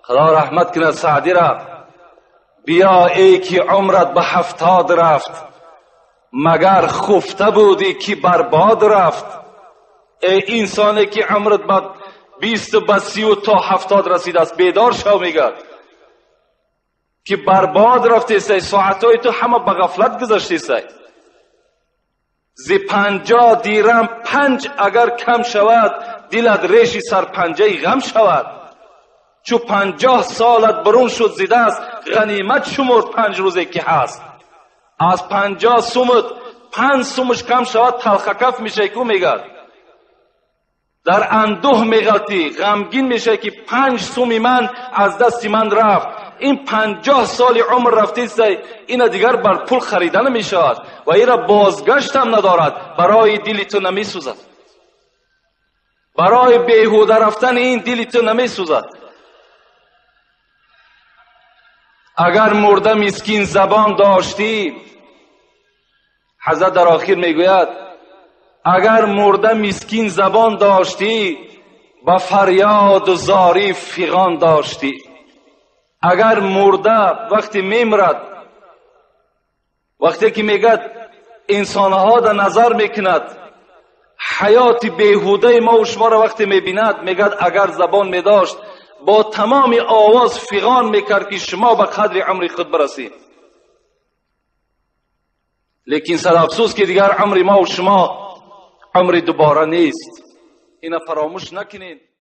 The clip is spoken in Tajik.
Худо раҳмат кунад Саъдиро. Биё эй ки умрат ба 70 рафт, магар хуфта будӣ ки барбод рафт. Эй инсоне ки умрат ба 20 ба 30 то 70 расидааст, бедор шав, мегӯяд ки барбод рафтесай, соатҳои ту ҳама ба ғафлат гузаштесай. Зи 50 дирам 5 агар кам шавад, дилат реши сарпанҷаи ғам шавад. Чу 50 солат бурун шуд зи даст, ғанимат шумурд 5 рӯзе ки ҳаст. Аз 50 сумут 5 сумуш кам шавад, талхакаф мешавӣ ку, мегӯяд. Дар андӯҳ меғалтӣ, ғамгин мешавӣ ки 5 суми ман аз дасти ман рафт. Ин 50 соли умр рафтесай, ина дигар бар пул харида намешавад ва ира бозгаштам надорад. Барои дили ту намесӯзад, барои беҳуда рафтани ин дили ту намесӯзад. Агар мурда мискин забон доштӣ, ҳазрат дар охир мегӯяд, агар мурда мискин забон доштӣ, ба фарёду зорӣ фиғон доштӣ. Агар мурда вақте мемирад, вақте ки мегӯяд инсонҳо дар назар мекунад, ҳаёти беҳудаи мо ва шуморо вақте мебинад, мегӯяд агар забон медошт, бо тамоми овоз фиғон мекард ки шумо ба қадри умри худ бирасед. Лекин сад афсӯс ки дигар умри мо ва шумо умри дубора нест. Ина фаромӯш накунед.